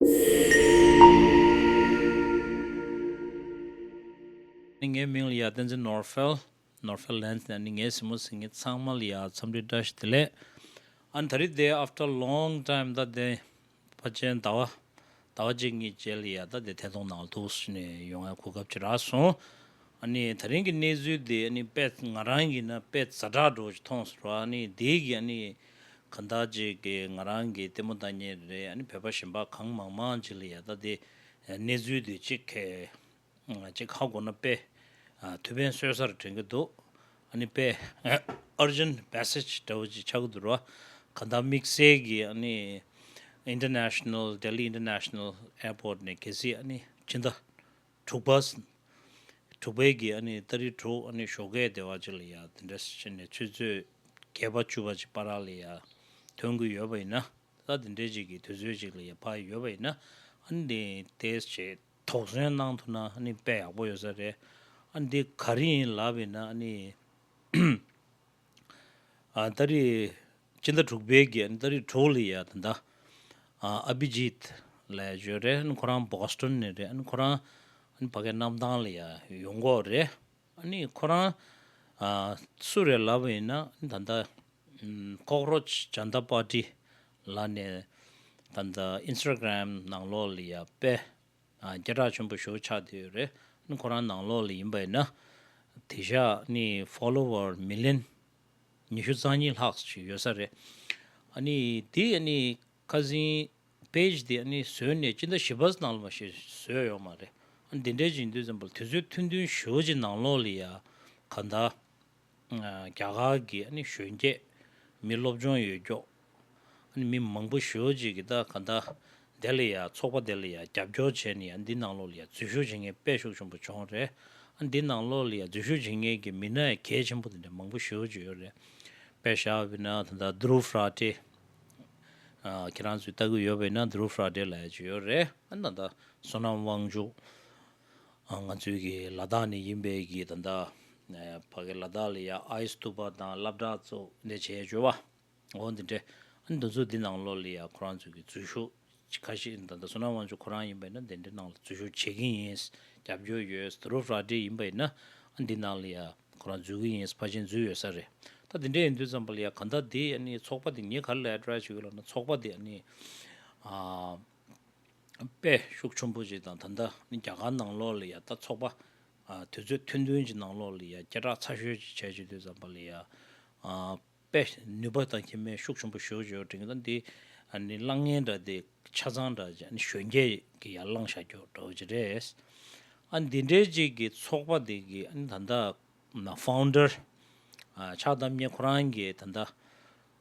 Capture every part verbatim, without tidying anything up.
ངའི་མིང་ལ་ཡ་བསྟན་འཛིན་ནོར་འཕེལ། ནོར་འཕེལ་ལན་ནས་ནི་ངའི་གཟིགས་མོ་གཟིགས་མཁན་ཚང་མ་ལ་ཡ་འཚམས་འདྲི་བཀྲ་ཤིས་བདེ་ལེགས། ཨ་ནི་ད་རེས་དེ་after long time ད་དེ་ཕལ་ཆེར་ཟླ་བ་ཟླ་བ་གཅིག་གཉིས་རྗེས་ལ་ཡ་ད་དེ་ཐད་གཏོང་ནང་ལ་ཐུགས་སུ་ནས་ཡོང་ཡ་གོ་སྐབས་ཅིག་རག་སོང་། ཨ་ནི་ད་རིང་གི་གནས་ཚུལ་དེ་ཨ་ནི་དཔེ་ང་རང་གིས་ན་དཔེ་ཛ་དྲག་འདྲ་བོ་ཅིག་མཐོང་སོང་ར། ཨ་ནི་དེ་གི་ཨ་ནི་གང་ལྟར་ཅིག་གི་ང་རང་གི་ལྟད་མོ་ལྟ་མཁན་རེད། ཨ་ནི་བོད་པ་གཞན་པ་གང་མང་མང་ཅིག་ལ་ཡ་ད་དེ་གནས་ཚུལ་དེ་ཅིག་གི་ཅིག་ཧ་གོ་ན་དཔེ་ཨ་ཐུགས་ཕན་གསོས་སར་དྲན་གྱི་འདུག་ཨ་ནི་དཔེ་urgent message འདྲ་བོ་ཅིག་ཆགས་ཀྱི་འདུག་ར། གང་ལྟར་དམིགས་བསལ་གྱི་ཨ་ནི་International Delhi International Airport ནས་གལ་སྲིད་ཨ་ནི་ཕྱི་ཟླ་དྲུག་པ་དྲུག་པའི་གི་ཨ་ནི་ཏ་རིག་དྲུག་ཨ་ནི་ཞོགས་ཀས་དེ་བ་ཅིག་ལ་ཡ་དེ་འདྲ་ཞིག་ནས་ཆུ་ཚོད་བརྒྱད་པ་བཅུ་པ་ཅིག་བར་ལ་ཡ་ཐོན་གྱི་ཡོད་པ་ཡིན་ན། ད་དེ་འདྲའི་ཅིག་གི་དུས་ཚོད་ཅིག་ལ་ཡ་ཕར་ཡོད་པ་ཡིན་ན། ཨ་ནི་དེ་ཏོག་ཙམ་དོགས་ཟོན་གནང་ཐུབ་ན་ཨ་ནི་དཔེ་ཡག་པོ་ཡོད་ས་རེད། ཨ་ནི་འདི་ག་རེ་ཡིན་ལབ་ཡིན་ན། ཨ་ནི་ཨ་ཏ་རིག་སྤྱི་ཟླ་དྲུག་པའི་གི་ཨ་ནི་ཏ་རིག་དྲུག་ལ་ཡ་ད་ལྟ་ཨ་ཨ་བི་ཇིད་ལབ་ཡ་ཅིག་ཡོད་རེད། ཨ་ནི་ཁོ་རང་བོ་སི་ཊོན་ནས་རེད། ཨ་ནི་ཁོ་རང་ཨ་ནི་ཕ་གའི་གནམ་ཐང་ལ་ཡ་ཡོང་གི་ཡོད་རེད། ཨ་ནི་ཁོ་རང་ཨ་སུ་རེད་ལབ་པ་ཡིན་ན། ད་ལྟ་ཨམ་ཀོག་རོཆ་ཇན་ཏ་པར་ཊི་ལབ་ནས་ད་ལྟ་ཨིན་སི་ཊ་གྷ་རམ་ནང་ལོགས་ལ་ཡ་དཔེ་ཨ་སྐད་གྲགས་ཆེན་པོ་ཞེ་པོ་ཆགས་བསྡད་ཡོད་རེད། ཨ་ནི་ཁོ་རང་ནང་ལོགས་ལ་ཡིན་པ་ཡིན་ན་དེང་སང་ནི་ཕོ་ལོ་ཝར་མི་ལི་ཡོན་ཉི་ཤུ་རྩ་གཉིས་ལྷག་ཅིག་ཡོད་ས་རེད། ཨ་ནི་དེ་ཨ་ནི་ཁ་སང་པེ་ཇི་དེ་ཨ་ནི་བཟོས་ནས་སྤྱི་ཟླ་བཞི་པ་ནང་ལ་མ་གཞི་བཟོས་ཡོད་མ་རེད། ཨ་ནི་དེ་འདྲའི་ཅིག་ཡིན་དུས་ཙམ་པ་ལ་དུས་ཚོད་ཐུང་ཐུང་ཞེ་པོ་ཅིག་ནང་ལོགས་ལ་ཡ་གང་ལྟར་ཨ་རྒྱ་གར་གྱི་ཨ་ནི་གཞོན་སྐྱེས་མི་སློབ་སྦྱོང་ཡོད་ཀྱོག་ཨ་ནི་མི་མང་པོ་ཞེ་པོ་ཅིག་གིས་ད་གང་ལྟར་དེ་ལ་ཡ་ཚོགས་པ་དེ་ལ་ཡ་རྒྱབ་སྐྱོར་བྱས་ནས་ཡ་འདི་ནང་ལོགས་ལ་ཡ་འཛུལ་ཞུགས་བྱེད་མཁན་དཔེ་ཤུགས་ཆེན་པོ་བྱུང་རེད། ཨ་འདི་ནང་ལོགས་ལ་ཡ་འཛུལ་ཞུགས་བྱེད་མཁན་གྱི་མི་སྣ་ཡ་གལ་ཆེན་པོ་དེ་འདྲ་མང་པོ་ཞེ་པོ་ཅིག་ཡོད་རེད། དཔེ་བཞག་པ་ཡིན་ན་ད་ལྟ་དྷ་རུབ་ཧྥ་ར་ཏེ། ཨ་ཁྱེད་རང་ཚོས་ལྟ་གི་ཡོད་པ་ཡིན་ན་དྷ་རུབ་ཧྥ་ར་ཏེ་ལབ་ཡ་ཅིག་ཡོད་རེད། ཨ་ད་ལྟ་བསོད་ནམས་དབང་ཕྱུག་ཨ་ང་ཚོའི་གི་ལ་དྭགས་ནས་ཡིན་པའི་གི་ད་ལྟ་ཨ་ཕ་གི་ལ་དྭགས་ལ་ཡ་ཨའི་སི་ཐུག་པ་དང་སློབ་གྲྭ་ཚོ་འདི་བྱས་ཡོད་པ། འོ་འདི་འདྲས། ཨ་འདི་ཚོ་འདི་ནང་ལོགས་ལ་ཡ་ཁོ་རང་ཚོའི་གི་འཛུལ་ཞུགས་ཁ་ཤས་ད་ལྟ་བསོད་ནམས་དབང་ཕྱུག་ཁོ་རང་ཡིན་པ་ཡིན་ན་འདི་འདྲའི་ནང་ལ་འཛུལ་ཞུགས་བྱེད་ཀྱི་ཡིན། རྒྱབ་སྐྱོར་ཡོད། དྷ་རུབ་ཧྥ་ར་ཏེ་ཡིན་པ་ཡིན་ན་ཨ་འདི་ནང་ལ་ཡ་ཁོ་རང་འཛུལ་གི་ཡིན། ཕལ་ཆེར་འཛུལ་ཡོད་ས་རེད། ད་དེ་འདྲ་ཡིན་དུས་ཙམ་པ་ལ་ཡ་གང་ལྟར་དེ་ཨ་ནི་ཚོགས་པ་དེ་ངས་ག་རེ་ལབ་ཡ་ཊ་རའི་བྱེད་ཀྱི་ཡོད་ལབ་ན། ཚོགས་པ་དེ་ཨ་ནི་ཨ་དཔེ་ཤུགས་ཆེན་པོ་ཅིག་དང་། ད་ལྟ་ནི་རྒྱ་གར་ནང་ལོགས་ལ་ཡ་ད་ཚོགས་པ་ཨ་དུས་ཚོད་ཐུང་ཐུང་ཅིག་ནང་ལོགས་ལ་ཡ་སྐད་གྲགས་ཚ་ཤོས་ཅིག་བྱས་བྱེད་དུས་ཙམ་པ་ལ་ཡ་ཨ་དཔེ་ནུས་པ་དང་ཁྱད་མེད་ཤུགས་ཆེན་པོ་ཞེ་པོ་ཅིག་ཡོད་དྲན་གྱི་འདུག་ད་འདི་ཨ་ནི་གླ་རྔན་འདྲ་དེ་ཆ་ཚང་འདྲ་ཅིག་ཨ་ནི་གཞོན་སྐྱེས་ཀྱིས་ཡར་བླངས་བཞག་རྒྱུ་འདྲ་བོ་ཅིག་རེད། ཨ་འདི་འདྲའི་ཅིག་གི་ཚོགས་པ་དེ་གི་ཨ་ནི་ད་ལྟ་ན་ཕའུན་ཌར་ཨ་ཕྱག་བཏབ་མཁན་ཁོ་རང་གིས་ད་ལྟ་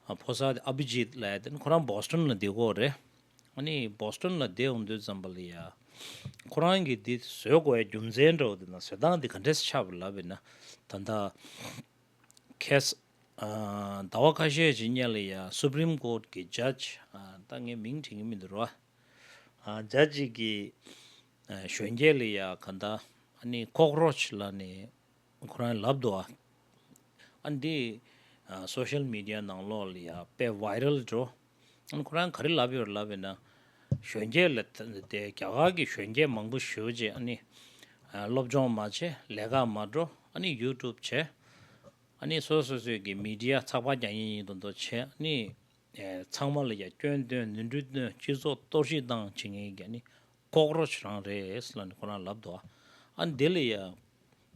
ཨ་ཕོ་གསར་དེ་ཨ་བི་ཇིད་ལབ་ཡ་དེ་ནི་ཁོ་རང་བོ་སི་ཊོན་ལ་བསྡད་ཀྱི་ཡོད་རེད། ཨ་ནི་བོ་སི་ཊོན་ལ་བསྡད་ཡོང་དུས་ཙམ་པ་ལ་ཡ་ཁོ་རང་གིས་འདི་བཟོ་དགོས་ཡ་རྒྱུ་མཚན་འདྲ་བོ་དེ་དང་བཟོ་སྟངས་དེ་ག་འདྲས་ཆགས་པ་ལབ་ཡིན་ན། ད་ལྟ་ཁེ་ས་ཨ་ཟླ་བ་ཁ་ཤས་ཅིག་སྔོན་ལ་ཡ་སུ་པི་རིམ་ཀོརཊ་གི་ཇཇ་ཨ་ད་ངས་མིང་དྲན་གྱི་མི་འདུག་ར། ཨ་ཇཇ་གཅིག་གིས་ཨ་གཞོན་སྐྱེས་ལ་ཡ་ག་ད་ཨ་ནི་ཀོག་རོཆ་ལབ་ནས་ཁོ་རང་ལབ་འདུག་ཨ། ཨ་འདི་ཨ་སོ་ཤལ་མི་ཌི་ཡ་ནང་ལོགས་ལ་ཡ་དཔེ་ཝའི་རལ་འགྲོ། ཨ་ནི་ཁོ་རང་ག་རེ་ལབ་ཡོད་ལབ་ཡོད་ན། གཞོན་སྐྱེས་ལ་དེ་རྒྱ་གར་གྱི་གཞོན་སྐྱེས་མང་པོ་ཞེ་པོ་ཅིག་ཨ་ནི་ཨ་སློབ་སྦྱོང་མ་བྱས། ལས་ཀ་མ་འགྲོ། ཨ་ནི་ཡུ་ཊུབ་བྱས། ཨ་ནི་སོ་སོ་སོའི་གི་མི་ཌི་ཡ་ཚགས་པར་རྒྱག་མཁན་ཡིན་མདོག་མདོག་བྱས། ཨ་ནི་ཨེ་ཚང་མ་ལ་ཡ་སྐྱོན་སྟོན། ནོར་འཁྲུལ་སྟོན། སྤྱི་ཚོགས་གཏོར་བཤིག་བཏང་བྱེད་མཁན་གྱི་ཨ་ནི་ཀོག་རོཆ་རང་རེད་ལབ་ནས་ཁོ་རང་ལབ་འདུག་ཨ་ནི་དེ་ལ་ཡ་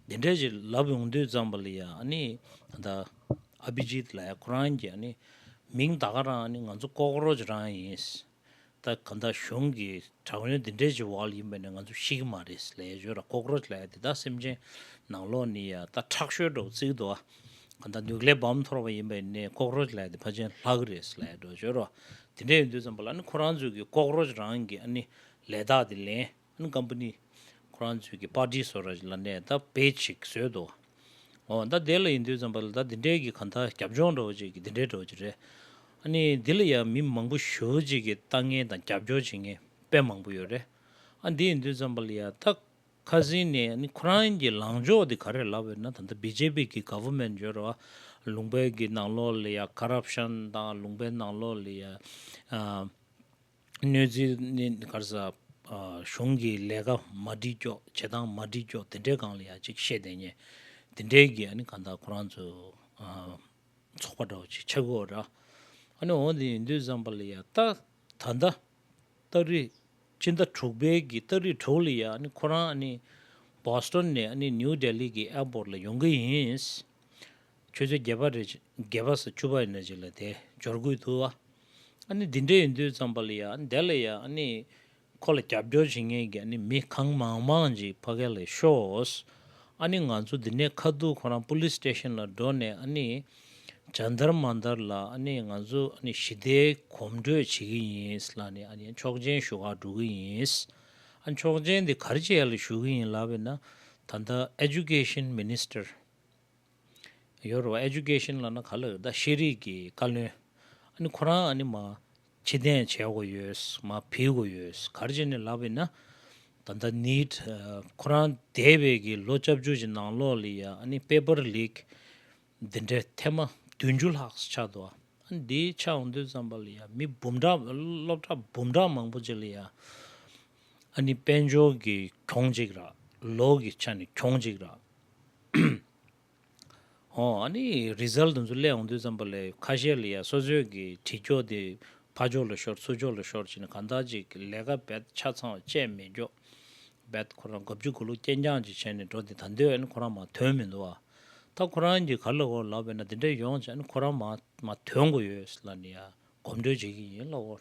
དེ་འདྲས་ཅིག་ལབ་ཡོང་དུས་ཙམ་པ་ལ་ཡ་ཨ་ནི་ད་ཨ་བི་ཇིད་ལབ་ཡ་ཁོ་རང་གི་ཨ་ནི་མིང་ད་ག་རང་ཨ་ནི་ང་ཚོ་ཀོག་རོཆ་རང་ཡིན། ད་ག་ད་གཞུང་གི་དྲག་གནོན་འདི་འདྲས་ཀྱི་འོག་ལ་ཡིན་པ་ན་ང་ཚོ་ཤི་གི་མ་རེད་ལབ་ཡ་ཡོད་ར། ཀོག་རོཆ་ལབ་ཡ་དེ་ད་སེམས་ཅན་ནང་ལོགས་ནས་ཡ་ད་ཁྲག་ཤོད་འདྲ་བོ་བརྩི་གི་འདུག་ཨ། ག་ད་ནུ་ཀི་ལི་ཡར་བོམ་འཐོར་བ་ཡིན་པ་ནས་ཀོག་རོཆ་ལབ་ཡ་དེ་ཕལ་ཆེར་ལྷག་གི་རེད་ལབ་ཡ་འདྲ་བོ་ཡོད་ར། དེ་འདྲས་ཡིན་དུས་ཙམ་པ་ལ་ཨ་ནི་ཁོ་རང་ཚོའི་གི་ཀོག་རོཆ་རང་གི་ཨ་ནི་ལས་རྟགས་དེ་ལེན། ཨ་ནི་ཀམ་པ་ནི་ཁོ་རང་ཚོའི་གི་པར་ཊི་བཟོ་ར་ཅིག་ལ་ནས་ད་པེ་ཇི་ཅིག་བཟོས་འདུག་འོ་ད་དེ་ལ་ཡིན་དུས་ཙམ་པ་ལ་ད་དེ་འདྲའི་གི་ག་ད་རྒྱབ་ལྗོངས་འདྲ་བོ་ཅིག་གི་དེ་འདྲའི་འདྲ་བོ་ཅིག་རེད། ཨ་ནི་འདི་ལ་ཡ་མི་མང་པོ་ཞེ་པོ་ཅིག་གིས་ལྟ་མཁན་དང་རྒྱབ་སྐྱོར་བྱེད་མཁན་དཔེ་མང་པོ་ཡོད་རེད། ཨ་འདི་ཡིན་དུས་ཙམ་པ་ལ་ཡ་ད་ཁ་སང་ནས་ཨ་ནི་ཁོ་རང་གི་ལངས་ཕྱོགས་དེ་ག་རེ་ལབ་ཡོད་ན། ད་ལྟ་བི་ཇེ་པི་གི་ག་ཝར་མེན་ཊི་ཡོད་རེད་བ། ལུང་པའི་གི་ནང་ལོགས་ལ་ཡ་ཀ་རབ་ཤན་དང་། ལུང་པའི་ནང་ལོགས་ལ་ཡ་ཨ་ གནོད་འཚེ་ནི་ག་རེ་ཟ། ཨ། གཞུང་གི་ལས་ཀ་མ་འགྲིག་ཀྱོག་བྱེད་སྟངས་མ་འགྲིག་ཀྱོག་དེ་འདྲའི་སྒང་ལ་ཡ་ཅིག་བཤད་བསྡད་མཁན་དེ་འདྲའི་གི་ཨ་ནི་གང་ལྟར་ཁོ་རང་ཚོ་ཨ་ཚོགས་པ་འདྲ་བོ་ཅིག་ཆགས་ཀྱི་ཡོད་ར། ཨ་ནི་འོ་དེ་ཡིན་དུས་ཙམ་པ་ལ་ཡ་ད་ད་ལྟ་ཏ་རིག་སྤྱི་ཟླ་དྲུག་པའི་གི་ཏ་རིག་དྲུག་ལ་ཡ་ཨ་ནི་ཁོ་རང་ཨ་ནི་བྷོ་སི་ཊོན་ནས་ཨ་ནི་ནིའུ་ལྡི་ལི་གི་ཨེར་པོརཊ་ལ་ཡོང་གི་ཡིན། ཆུ་ཚོད་བརྒྱད་པ་རེ་བརྒྱད་པ་ས་བཅུ་པ་ཡིན་ན་ཅིག་ལ་དེ་འབྱོར་དགོས་འདུག་བ། ཨ་ནི་འདི་འདྲ་ཡིན་དུས་ཙམ་པ་ལ་ཡ་ཨ་ནི་དེ་ལ་ཡ་ཨ་ནི་ཁོ་ལ་རྒྱབ་སྐྱོར་བྱེད་མཁན་གྱི་ཨ་ནི་མི་གང་མང་མང་ཅིག་ཕ་གི་ལ་ཤོག་ཨ་ནི་ང་ཚོ་འདི་ནས་ཁ་ཐུག་ཁོ་རང་པུ་ལིས་སི་ཊེ་ཤན་ལ་འགྲོ་ནས་ཨ་ནི་ཇན་ཏར་མན་ཏར་ལ་ཨ་ནི་ང་ཚོ་ཨ་ནི་ཞི་བདེའི་གོམ་བགྲོད་བྱེད་ཀྱི་ཡིན་ལབ་ནས་ཨ་ནི་ཆོག་མཆན་ཞུ་ག་འགྲོ་གི་ཡིན། ཨ་ནི་ཆོག་མཆན་འདི་ག་རེ་བྱེད་ཡ་ལ་ཞུ་གི་ཡིན་ལབ་པས་ན། ད་ལྟ་ཨེ་ཌུ་ཀེ་ཤན་མི་ནིས་ཊར་ཡོད་རེད་བ། ཨེ་ཌུ་ཀེ་ཤན་ལབ་ན་ག་ལ་ད་ཤེས་རིག་གི་བཀའ་བློན། ཨ་ནི་ཁོ་རང་ཨ་ནི་མ་ཕྱིར་འཐེན་བྱེད་དགོས་ཡོད། མ་ཕུད་དགོས་ཡོད། ག་རེ་བྱས་ནས་ལབ་པས་ན། ད་ལྟ་ནིཊ་ཁོ་རང་འདས་པའི་གི་ལོ་བཅུ་བཅུ་ཞིག་ནང་ལོགས་ལ་ཡ་ཨ་ནི་པེ་པར་ལིག་འདི་འདྲའི་ཐེངས་མ་བདུན་ཅུ་ལྷག་ཆགས་འདུག་ཨ་ནི་འདི་ཆགས་ཡོང་དུས་ཙམ་པ་ལ་ཡ་མི་འབུམ་ཕྲག་སློབ་གྲྭ་འབུམ་ཕྲག་མང་པོ་ཅིག་ལ་ཡ་ཨ་ནི་དཔལ་འབྱོར་གྱི་གྱོང་ཅིག་རག་ལོ་གི་ཆ་ནས་གྱོང་ཅིག་རག་ཨོ་ཨ་ནི་རི་ཛལ་དེ་ཚོ་སླེབས་ཡོང་དུས་ཙམ་པ་ལ་ཁ་ཤས་ལ་ཡ་སོ་སོའི་གི་བྲིས་ཀྱོག་དེ་ཕར་ཕྱོགས་ལ་ཤོར་ཚུར་ཕྱོགས་ལ་ཤོར་བྱས་ནས་གང་ལྟར་ཅིག་ལས་ཀ་རྦད་ཆ་ཚང་བ་བྱས་མེད་ཀྱོག་རྦད་ཁོ་རང་དགུ་བཅུ་གོ་ལོ་རྐྱང་རྐྱང་ཅིག་བྱས་ནས་འགྲོ་དེ་ད་འདོད་ཨ་ནི་ཁོ་རང་མར་ཐོན་མི་འདུག་བ། ད་ཁོ་རང་གི་ག་ལ་གོ་ལབ་པས་ན་དེ་འདྲ་ཡོང་བྱས་ཨ་ནི་ཁོ་རང་མར་མར་ཐོན་དགོས་ཡོད་ལབ་ནས་ཡ་གོམ་བགྲོད་བྱེད་ཀྱི་ཡིན་ལབ་གོ།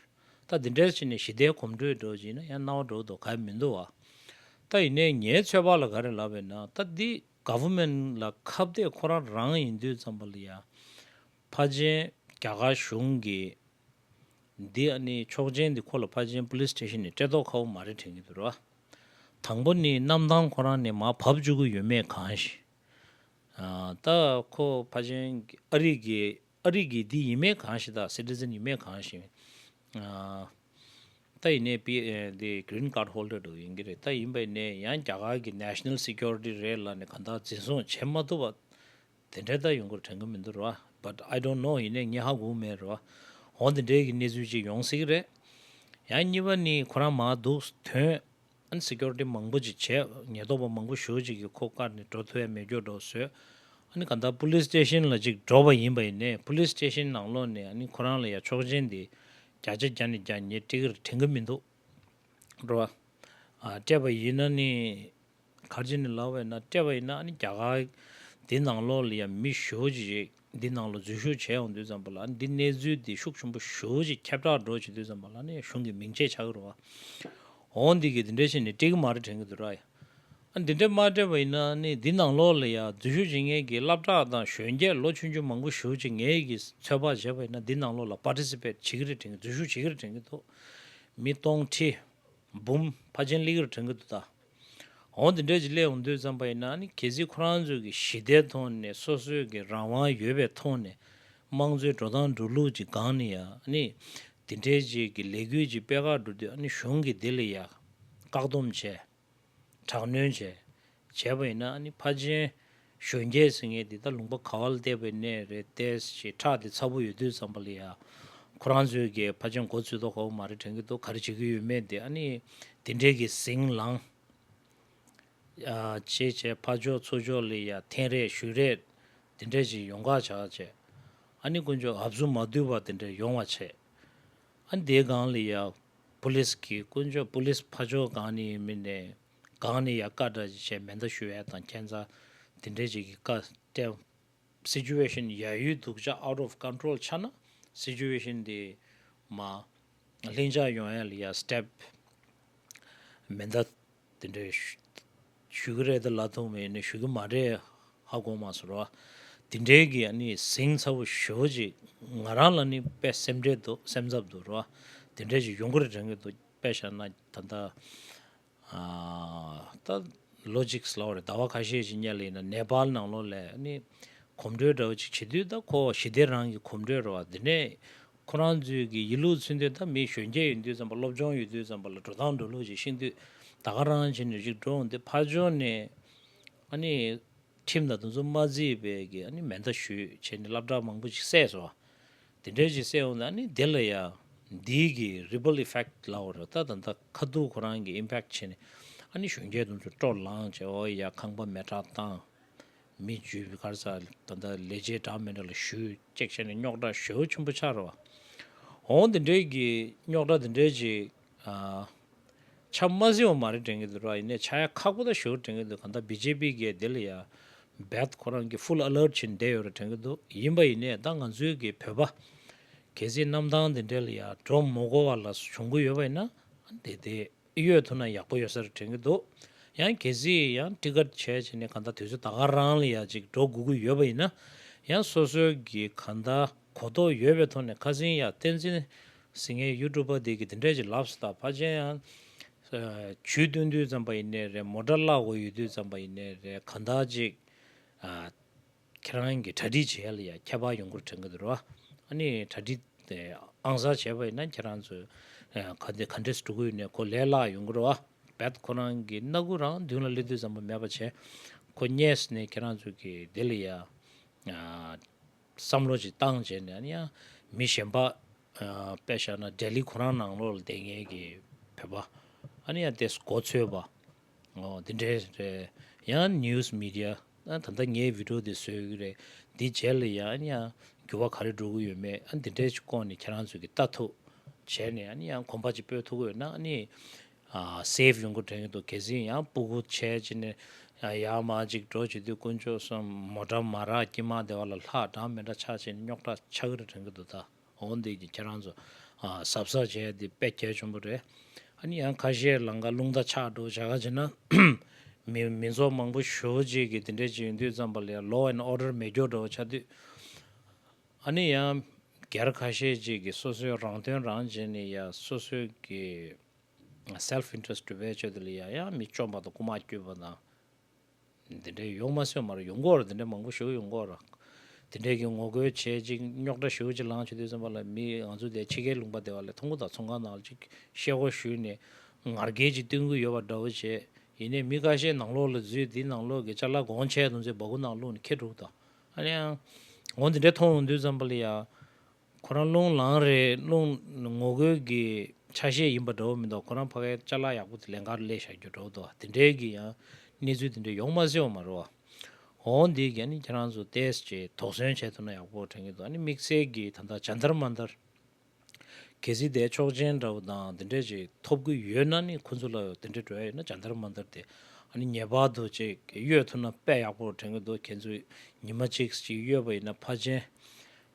ད་དེ་འདྲ་བྱས་ནས་ཞི་བདེའི་གོམ་བགྲོད་འགྲོ་བྱས་ན་ཡང་སྣང་བ་འགྲོ་འདུག་ག་མི་འདུག་བ། ད་ཡིན་ནའི་ངའི་ཚོད་དཔག་ལ་ག་རེ་ལབ་པས་ན་ད་འདི་ག་ཝར་མེན་ཊི་ལ་ཁ་གཏད་ཁོ་རང་རང་ཡིན་དུས་ཙམ་པ་ལ་ཡ། ཕར་ཕྱིན་རྒྱ་གར་གཞུང་གིས་འདི་ཨ་ནི་ཆོག་མཆན་འདི་ཁོ་ལ་ཕར་ཕྱིན་པུ་ལིས་སི་ཊེ་ཤན་ནས་སྤྲད་མདོག་ཁ་པོ་མ་རེད་དྲན་གྱི་འདུག་ར། དང་པོ་ནི་གནམ་ཐང་ཁོ་རང་ནས་མར་བབས་བཅུག་གི་ཡོད་མེད་གང་ཞིག་ཨ། ད་ཁོ་ཕར་ཕྱིན་ཨ་རི་གི་ཨ་རི་གི་འདི་ཡིན་མེད་གང་ཞིག་དང་སི་ཊི་ཛན་ཡིན་མེད་གང་ཞིག་ཨ། ད་ཡིན་ནའི་པི་ཨེ་འདི་གི་རིན་ཁཌ་ཧོལ་ཌར་འདྲ་ཡིན་གྱི་རེད། ད་ཡིན་པ་ཡིན་ནའི་ཡང་རྒྱ་གར་གྱི་ནེ་ཤ་ནལ་སི་ཀུ་རི་ཊི་རེད་ལབ་ནས་གང་ལྟར་འཛིན་བཟུང་བྱེད་མ་ཐུབ་པ་དེ་འདྲའི་ད་ཡོང་གི་རེད་དྲན་གྱི་མི་འདུག་ར། But I don't know. ཡིན་ནའི་ངས་ཧ་གོ་མེད་ར། འོ་དེ་འདྲའི་གི་གནས་ཚུལ་ཅིག་ཡོང་སྲིད་ཀྱི་རེད། ཡང་གཉིས་པ་ནི་ཁོ་རང་མར་འདུག་ཐོན། ཨ་ནི་སི་ཀུ་རི་ཊི་མང་པོ་ཅིག་བྱས། ཉེན་རྟོག་པ་མང་པོ་ཞེ་པོ་ཅིག་གིས་ཁོ་བཀག་ནས་འགྲོ་ཐུབ་ཡ་མེད་རྒྱུ་འདྲ་བཟོས། ཨ་ནི་གང་ལྟར་པུ་ལིས་སི་ཊེ་ཤན་ལ་ཅིག་འགྲོ་བ་ཡིན་པ་ཡིན་ནའི་པུ་ལིས་སི་ཊེ་ཤན་ནང་ལོགས་ནས་ཨ་ནི་ཁོ་རང་ལ་ཡ་ཆོག་མཆན་དེ་བརྒྱ་ཆ་བརྒྱ་ནས་བརྒྱ་ངས་སྤྲད་ཀྱི་རེད་དྲན་གྱི་མི་འདུག་རེད་བ། ཨ་སྤྲད་པ་ཡིན་ན་ནི་ག་རེ་བྱས་ནས་ལབ་པ་ཡིན་ན་སྤྲད་པ་ཡིན་ན་ཨ་ནི་རྒྱ་གར་འདི་ནང་ལོགས་ལ་ཡ་མི་ཞེ་པོ་ཅིག་འདི་ནང་ལ་འཛུལ་ཞུགས་བྱས་ཡོང་དུས་ཙམ་པ་ལ་འདི་གནས་ཚུལ་འདི་ཤུགས་ཆེན་པོ་ཞེ་པོ་ཅིག་ཁྱབ་བསྒྲགས་འགྲོ་བྱེད་དུས་ཙམ་པ་ལ་ནི་གཞུང་གི་མིང་ཆད་ཆགས་ཀྱི་རེད་བ། འོ་འདི་གིས་འདི་འདྲ་བྱས་ནས་སྤྲད་ཀྱི་མ་རེད་དྲན་གྱི་འདུག་ར། ཨ་འདི་འདྲ་མ་སྤྲད་པ་ཡིན་ན་ནི་འདི་ནང་ལོགས་ལ་ཡ་འཛུལ་ཞུགས་བྱེད་མཁན་གྱི་སློབ་གྲྭ་དང་གཞོན་སྐྱེས་ལོ་ཆུང་ཆུང་མང་པོ་ཞེ་པོ་ཅིག་ངའི་གི་ཚོད་དཔག་བྱས་པ་ཡིན་ན་འདི་ནང་ལོགས་ལ་པར་ཊི་སི་པེཊ་བྱེད་ཀྱི་རེད་དྲན་གྱི་འཛུལ་ཞུགས་བྱེད་ཀྱི་རེད་དྲན་གྱི་འདུག་མི་སྟོང་ཁྲི་འབུམ་ཕལ་ཆེར་སླེབས་ཀྱི་རེད་དྲན་གྱི་འདུག་ད། འོ་འདི་འདྲ་ཅིག་སླེབས་ཡོང་དུས་ཙམ་པ་ཡིན་ན་ནི་གལ་སྲིད་ཁོ་རང་ཚོ་གི་ཞི་བདེའི་ཐོག་ནས་སོ་སོའི་གི་རང་དབང་ཡོད་པའི་ཐོག་ནས་དམངས་གཙོའི་འགྲོ་སྟངས་འགྲོ་ལུགས་ཅིག་སྒང་ནས་ཡང་ནི་འདི་འདྲའི་ཅིག་གི་ལས་འགུལ་ཅིག་སྤེལ་ག་འགྲོ་དུས་ཨ་ནི་གཞུང་གིས་འདི་ལ་ཡ་བཀག་སྡོམ་བྱས། དྲག་གནོན་བྱས། བྱས་པ་ཡིན་ན་ཨ་ནི་ཕལ་ཆེར་གཞོན་སྐྱེས་ཟེར་མཁན་འདི་ད་ལུང་པ་ག་བ་ལ་བལྟས་པ་ཡིན་ནའི་རེད་དེ་ཞེ་དྲག་དེ་ཚ་པོ་ཡོད་དུས་ཙམ་པ་ལ་ཡ། ཁོ་རང་ཚོའི་གི་ཕལ་ཆེར་མགོ་ཚོས་མདོག་ཁ་པོ་མ་རེད་དྲན་གྱི་འདུག་ག་རེ་བྱེད་ཀྱི་ཡོད་མེད་དེ་ཨ་ནི་དེ་འདྲའི་གི་ཟིང་ལངས། ཨ་བྱས་བྱས་ཕར་ཕྱོགས་ཚུར་ཕྱོགས་ལ་ཡ་འཐེན་རེས་ཞུ་རེས་དེ་འདྲ་ཅིག་ཡོང་ག་ཆགས་བྱས། ཨ་ནི་དཀོན་མཆོག་ཨབ་སུ་མ་བསྡུས་པ་དེ་འདྲ་ཡོང་བ་བྱས། ཨ་ནི་དེའི་སྒང་ལ་ཡ་པུ་ལིས་ཀྱིས་དཀོན་མཆོག་པུ་ལིས་ཕར་ཕྱོགས་སྒང་ནས་ཡིན་མིན་ནས་སྒང་ནས་ཡ་བཀའ་འདྲ་ཅིག་བྱས་མེ་མདའ་གཞུ་ཡ་དང་ཁྱད་མཚར་དེ་འདྲ་ཅིག་གི་བཀའ་སྤྲད། སི་ཅུ་ཝེ་ཤན་ཡ་ཡུལ་སྡུག་ཅག་out of control ཆགས་ན་སི་ཅུ་ཝེ་ཤན་དེ་མར་ལྷིང་འཇགས་ཡོང་ཡ་ལ་ཡ་སི་ཊེབ་མེ་མདའ་དེ་འདྲ་ཞུ་ཞུ་གི་རེད་ད་ལབ་ཐུབ་མེད་ནི་ཞུ་གི་མ་རེད། ཧ་གོ་མ་སོང་ར། དེ་འདྲའི་གི་ཨ་ནི་ཟིང་ཚ་པོ་ཞེ་པོ་ཅིག་ང་རང་ལ་ནི་དཔེ་སེམས་ཁྲལ་འདུག་སེམས་འཚབ་འདུག་ར། དེ་འདྲ་ཅིག་ཡོང་གི་རེད་དྲན་གི་འདུག་དཔེ་བཞག་ན་ད་ལྟ། ཨ་ད་ལོ་གཅིག་ལབ་པ་རེད། ཟླ་བ་ཁ་ཤས་ཤིག་སྔོན་ལ་ཡིན་ན་ནེ་པཱལ་ནང་ལོགས་ལ་ནི་གོམ་བགྲོད་འདྲ་བོ་ཅིག་བྱེད་དུས་ད་ཁོ་ཞི་བདེ་རང་གི་གོམ་བགྲོད་རེད་བ། དེ་ནས་ཁོ་རང་ཚོའི་གི་ཡིན་ལུགས་མཚོན་དུས་ད་མི་གཞོན་སྐྱེས་ཡིན་དུས་ཙམ་པ་སློབ་སྦྱོང་ཡོད་དུས་ཙམ་པ་ལ་འགྲོ་སྟངས་འགྲོ་ལུགས་ཅིག་ཤེས་དུས་ད་ག་རང་བྱས་ནས་ཅིག་འགྲོ་འོང་དེ་ཕར་ཕྱོགས་ནས་ཨ་ནི་ཁྲིམས་དང་དེ་ཚོ་མ་བརྩིས་པའི་གི་ཨ་ནི་མེ་མདའ་གཞུས་བྱས་ནས་སློབ་གྲྭ་མང་པོ་ཅིག་བསད་སོང་བ། དེ་འདྲ་ཅིག་བསད་འོང་ད་ཨ་ནི་དེ་ལ་ཡ་ འདིའི་གི་ripple effect ལབ་པ་རེད། ད་ད་ད་ཁ་ཐུག་ཁོ་རང་གི་impact བྱས་ནས་ཨ་ནི་གཞོན་སྐྱེས་དེ་ཚོ་སྤྲོ་ལངས་བྱས། འོ་ཡ་ཁང་པ་མེ་སྲེག་བཏང་། མི་འཇུས་པའི་གར་ས་ད་ལྟ་ལས་བྱེད་འདྲ་མི་འདྲ་ལ་ཞུས་ཅེག་བྱས་ནས་རྙོག་དྲ་ཞེ་པོ་ཆེན་པོ་ཆགས་རེད་བ། འོང་དེ་འདྲའི་གི་རྙོག་དྲ་དེ་འདྲའི་ཅིག་ཨ་ཆ་མ་སྲིད་པ་མ་རེད་དྲན་གི་འདུག་ར། ཡིན་ནའི་ཆ་ཡ་ཁག་པོ་ད་ཞེ་པོ་དྲན་གི་འདུག་གང་ལྟར་བི་ཇེ་པི་གི་དེ་ལ་ཡ་བད་ཁོ་རང་གི་full alert བྱས་ནས་བསྡད་ཡོད་རེད་དྲན་གི་འདུག་ཡིན་པ་ཡིན་ནའི་ད་ང་ཚོའི་གི་བོད་པ་གལ་སྲིད་གནམ་ཐང་དེ་འདྲ་ལ་ཡ་འགྲོ་མ་དགོས་པ་ལ་བྱུང་གི་ཡོད་པ་ཡིན་ན་དེ་དེ། གཡོལ་ཐུབ་ན་ཡག་པོ་ཡོད་ས་རེད་དྲན་གྱི་འདུག་ཡང་གལ་སྲིད་ཡང་ཊི་ཀེ་ཊི་བྱས་བྱས་ནས་གང་ལྟར་དུས་ཚོད་ད་ག་རང་ལ་ཡ་ཅིག་འགྲོ་དགོས་ཀྱི་ཡོད་པ་ཡིན་ན། ཡང་སོ་སོའི་གི་གང་ལྟར་གོ་རྟོགས་ཡོད་པའི་ཐོག་ནས་ཁ་སང་ཡ་བསྟན་འཛིན་ཟེར་མཁན་ཡུ་ཊུབ་པ་དེ་གི་དེ་འདྲས་ཅིག་ལབ་སོང་། ད་ཕལ་ཆེར་ཡང་ཇུས་སྟོན་དུས་ཙམ་པ་ཡིན་ནའི་རེད། མོ་ཊ་བརླག་དགོས་ཡོད་དུས་ཙམ་པ་ཡིན་ནའི་རེད། གང་ལྟར་ཅིག་ཨ། ཁྱེད་རང་གི་གྲ་སྒྲིག་བྱེད་ཡ་ལ་ཡ་ཁྱད་པར་ཡོང་གི་རེད་དྲན་གྱི་འདུག་ར། ཨ་ནི་གྲ་སྒྲིག་དེ་ཨང་གསར་བྱས་པ་ཡིན་ན་ཁྱེད་རང་ཚོ་ཨ་ག་འདི་ག་འདྲས་འགྲོ་གི་ཡོད་ནས་ཁོ་ལས་སླ་ཡོང་གི་རེད་བ། བད་ཁོ་རང་གི་སྣ་ཁུག་རང་མདུན་ལ་སླེབས་དུས་ཙམ་པ་མེད་པ་བྱས། ཁོ་སྔས་ནས་ཁྱེད་རང་ཚོ་གི་དེ་ལ་ཡ་ཨ་བསམ་བློ་ཅིག་བཏང་བྱས་ནས། ཨ་ནི་ཡང་མི་གཞན་པ་ཨ་དཔེ་བཞག་ན་ལྡི་ལི་ཁོ་རང་ནང་ལོགས་ལ་བསྡད་མཁན་གྱི་བོད་པ་ཨ་ནི་ཡང་དེ་མགོ་ཚོས་པ། ཨོ་འདི་འདྲའི་རེད། ཡང་ནིའུ་སི་མི་ཌི་ཡ་ཨ་ད་ལྟ་ངའི་བི་ཌི་ཡོ་འདི་བཟོས་ཀྱི་རེད། འདི་རྗེས་ལ་ཡང་ཡང་འགྱུར་བ་ག་རེ་འགྲོ་གི་ཡོད་མེད་ཨ་འདི་འདྲའི་སྐོར་ནས་ཁྱེད་རང་ཚོ་གི་ལྟ་ཐུབ་བྱས་ནས། ཨ་ནི་ཡང་གོམ་པ་ཅིག་སྤོས་ཐུབ་ཀྱི་ཡོད་ན་ཨ་ནི་ཨ་སེབ་ཡོང་གི་དྲན་གྱི་འདུག་གལ་སྲིད་ཡང་སྤུ་གུ་བྱས་བྱས་ནས་ཡར་མར་ཅིག་འགྲོ་བྱེད་དུས་དཀོན་མཆོག་གསུམ་མོ་ཊ་མ་རག་དཀྱིལ་མ་དེ་བ་ལ་ལྷག་གྲངས་མི་འདྲ་ཆགས་བྱས་ནས་རྙོག་དྲ་ཆགས་ཀྱི་རེད་དྲན་གྱི་འདུག་ད། འོ་འདི་གི་ཁྱེད་རང་ཚོ་ཨ་གཟབ་གཟབ་བྱས་ཏེ་དཔེ་གལ་ཆེན་པོ་རེད། ཨ་ནི་ཡང་ཁ་ཤས་ལམ་ཁ་རླུང་རྟ་ཆག་འགྲོ་བྱ་ག་བྱེད་ན། མི་མི་ཚོགས་མང་པོ་ཞེ་པོ་ཅིག་གི་དེ་འདྲས་ཅིག་ཡོང་དུས་ཙམ་པ་ལ་ཡང་law and order མེད་སྐྱོ་འདྲ་བོ་ཆགས་དུས། ཨ་ནི་ཡང་སྒེར་ཁ་ཤས་ཅིག་གིས་སོ་སོའི་རང་དོན་རང་བྱས་ནས་ཡང་སོ་སོའི་གི་self interest སྒྲུབ་པའི་ཆེད་དུ་ལ་ཡང་ཡང་མི་བཅོམ་པ་དང་རྐུ་མ་སྐྱུག་པ་དང་། འདི་འདྲའི་ཡོང་མ་སོང་མ་རེད། ཡོང་གི་ཡོད་རེད། འདི་འདྲའི་མང་པོ་ཞིག་ཡོང་གི་ཡོད་རེད། འདི་འདྲའི་གི་ངོ་རྒོལ་བྱས་ཅིག་རྙོག་དྲ་ཞེ་པོ་ཅིག་ལངས་བྱེད་དུས་ཙམ་པ་ལ་མི་ང་ཚོ་དེ་ཕྱི་རྒྱལ་ལུང་པ་དེ་བ་ལས་ཐོན་ཁུངས་དང་ཚོང་ཁང་ནང་ལ་ཅིག་ཤེལ་སྒོ་གཞུས་ནས་ངར་སྐད་ཅིག་བཏོན་གི་ཡོད་པ་འདྲ་བོ་བྱས། ཡིན་ནའི་མི་ཁ་ཤས་ནང་ལོགས་ལ་འཛུལ། དེའི་ནང་ལོགས་ཀྱི་ཅ་ལག་གོང་ཆེ་དུ་ཚོའི་སྦ་ཁུག་ནང་བླུགས་ནས་འཁྱེར་འགྲོ་གི་འདུག་ཨ་ནི་ཡང་འོ་འདི་འདྲའི་མཐོང་ཡོང་དུས་ཙམ་པ་ལ་ཡ། ཁོ་རང་རླུང་ལངས་རེད། རླུང་ངོ་རྒོལ་གྱི་ཆ་ཤས་ཡིན་པ་འདྲ་བོ་མི་འདུག་ཁོ་རང་ཕ་གིའི་ཅ་ལག་ཡག་པོ་དེ་ལེན་གར་སླེབས་བཞག་རྒྱུ་འདྲ་བོ་འདུག་དེ་འདྲའི་གི་ཡང་གནས་ཚུལ་དེ་འདྲ་ཡོང་མ་སྲིད་པ་མ་རེད་བ། འོ་འདི་ག་ནི་ཁྱེད་རང་ཚོ་ཏོག་ཙམ་དོགས་ཟོན་བྱས་ཐུབ་ན་ཡག་པོ་དྲན་གྱི་འདུག་ཨ་ནི་དམིགས་བསལ་གྱི་ད་ལྟ་ཇཱན་ཏར་མན་ཏར། གལ་སྲིད་དེ་ཆོག་མཆན་འདྲ་བོ་དང་དེ་འདྲས་ཅིག་ཐོབ་ཀྱི་ཡོད་ན་ནི། ཁོ་ཚོ་ལ་དེ་འདྲས་འགྲོ་ཡ་ཡོད་ན་ཇཱན་ཏར་མན་ཏར་དེ་ཨ་ནི་ངེས་པར་དུ་ཅིག་གཡོལ་ཐུབ་ན་དཔེ་ཡག་པོ་དྲན་གྱི་འདུག་ཁྱེད་ཚོས་ཉི་མ་གཅིག་ཅིག་གཡོལ་བ་ཡིན་ན་ཕལ་ཆེར་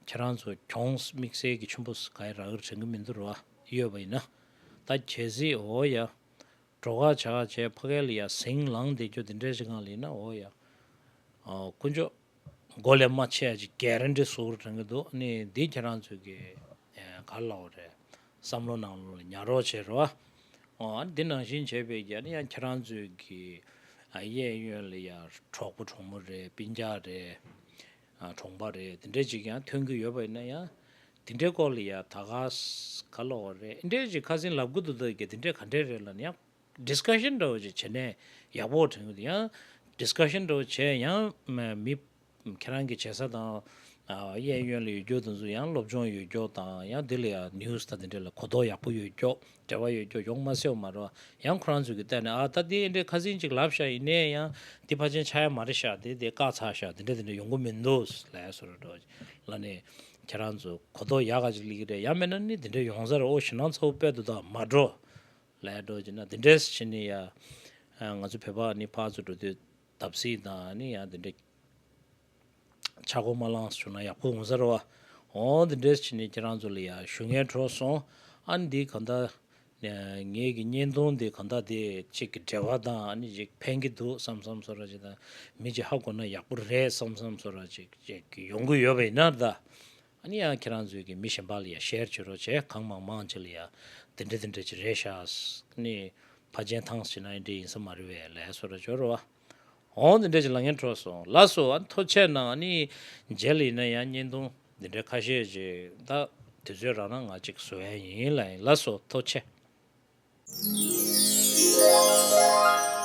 ཁྱེད་རང་ཚོ་གྱོང་དམིགས་བསལ་གྱི་ཆེན་པོ་ག་ཡི་རག་གི་རེད་དྲན་གྱི་མི་འདུག་ར་བ། གཡོལ་བ་ཡིན་ན། ད་གལ་སྲིད་འོ་ཡ། གྲོད་ཁ་ཇག་བྱས་ཕ་གི་ལ་ཡ་ཟིང་ལངས་བསྡད་རྒྱུ་དེ་འདྲས་ཅིག་སྒང་ལ་ཡིན་ན། འོ་ཡ། ཨ་དཀོན་མཆོག་མགོ་ལས་མར་ཆད་ཡ་ཅིག་གྷེ་རན་ཊི་བཟོ་གི་རེད་དྲན་གྱི་འདུག་ཨ་ནི་འདི་ཁྱེད་རང་ཚོས་ཀྱི་ཨེ་ག་རེ་ལབ་དགོས་རེད། བསམ་བློ་ནང་ལོགས་ལ་ཉར་རོགས་བྱེད་རོགས། ཨ་འདི་ནང་བཞིན་བྱས་པའི་གི་ཨ་ནི་ཡང་ཁྱེད་རང་ཚོས་ཀྱི་ཨ་གཡས་གཡོན་ལ་ཡ་གྲོགས་པོ་གྲོགས་མོ་རེད། སྤུན་ཀྱག་རེད། ཨ་གྲོང་པ་རེད། དེ་འདྲས་ཅིག་ཡང་ཐོན་གྱི་ཡོད་པ་ཡིན་ན་ཡང་དེ་འདྲའི་སྐོར་ལ་ཡ་ད་ག་ས་ག་ལབ་དགོས་རེད། འདི་འདྲས་ཅིག་ཁ་སང་ལབ་གི་འདུག་ད་གི་དེ་འདྲས་ག་འདྲས་རེད་ལབ་ན་ཡང་ཌིས་ཀ་ཤན་འདྲ་བོ་ཅིག་བྱས་ནས་ཡག་པོ་དྲན་གྱི་འདུག་ཡང་ཌིས་ཀ་ཤན་འདྲ་བོ་བྱས་ཡང་མི་ཁྱེད་རང་གི་བྱེད་ས་དང་ཨ་གཡས་གཡོན་ལ་ཡོད་རྒྱུ་དེ་ཚོ་ཡང་སློབ་སྦྱོང་ཡོད་རྒྱུ་དང་། ཡང་འདི་ལ་ཡང་ནིའུ་སི་དང་དེ་འདྲ་ལ་གོ་རྟོགས་ཡག་པོ་ཡོད་རྒྱུ། འབྲེལ་བ་ཡོད་རྒྱུ་ཡོང་མ་སྲིད་པ་མ་རེད། ཡང་ཁོ་རང་ཚོ་གི་ལྟ་ནས་ཨ་ད་འདི་འདྲའི་ཁ་སང་ཅིག་ལབ་ཤག་ཡིན་ནའི་ཡང་འདི་ཕལ་ཆེར་ཆགས་ཡ་མ་རེད་ཤག་འདི་འདི་བཀག་ཚར་ཤག་འདི་འདྲ་འདི་འདྲ་ཡོང་གི་མི་འདུག་ལབ་ཡ་བཟོ་འདྲ་འདྲ་བོ་ཅིག་ལབ་ནས་ཁྱེད་རང་ཚོ་གོ་རྟོགས་ཡག་ག་ཅིག་སླེབས་ཀྱི་རེད། ཡང་མིན་ན་ནི་འདི་འདྲ་ཡོང་ས་རེད། ཨོ་ཞེད་སྣང་ཚ་པོ་དཔེ་འདུག་ད་མ་འགྲོ་ལབ་ཡ་འདྲ་བོ་ཅིག་ན། འདི་འདྲས་བྱས་ནས་ཡ་ང་ཚོ་བོད་པ་ནི་ཕར་ཚུར་འགྲོ་དུས་བརྡབ་གསིག་དང་ནི་ཡང་དེ་འདྲའི་ཆག་སྒོ་མ་ལངས་བྱུང་ན་ཡག་པོ་འོང་ས་རེད་བ། འོ་འདི་འདྲས་བྱས་ནས་ཁྱེད་རང་ཚོ་ལ་ཡ་ཞུ་སྙན་འཕྲོ་སོང་། ཨ་ནི་འདི་གང་ལྟར་ངེད་ཀྱི་བརྙན་ཐུང་འདི་གང་ལྟར་དེ་གཅིག་གི་འབྲེལ་བ་དང་ཨ་ནི་ཅིག་ཕན་གྱི་འདུག་བསམ་བསམ་བཟོ་འདྲ་ཅིག་དང་། མི་ཅིག་ཧ་གོ་ན་ཡག་པོ་རེད་བསམ་བསམ་བཟོ་འདྲ་ཅིག་ཅིག་ཡོང་གི་ཡོད་པ་ཡིན་ན་ད། ཨ་ནི་ཡང་ཁྱེད་རང་ཚོས་ཀྱི་མི་གཞན་པ་ལ་ཡང་ཤེར་བྱེད་རོགས་བྱས། གང་མང་མང་ཅིག་ལ་ཡང་དེ་འདྲ་དེ་འདྲ་ཅིག་རེད་ཤག་ཨ་ནི་ཕར་ཕྱིན་ཐང་ཞིག་ན་འདི་འདྲ་ཡིན་ས་མ་རེད་པས་ལབ་བཟོ་འདྲ་བྱེད་རོགས། འོང་དེ་འདྲ་ཅིག་ལབ་སྙན་འཕྲོ་སོང་། ལགས་སོ། ཨ་ནི་ཐུགས་རྗེ་གནང་། ཨ་ནི་རྗེས་ལ་ཡིན་ན་ཡང་བརྙན་ཐུང་འདི་འདྲ་ཁ་ཤས་ཅིག་ད་དུས་ཚོད་རག་ན་ང་ཅིག་བཟོ་ཡ་ཡིན་ལབ་ཡིན། ལགས་སོ། ཐུགས་རྗེ་ཆེ།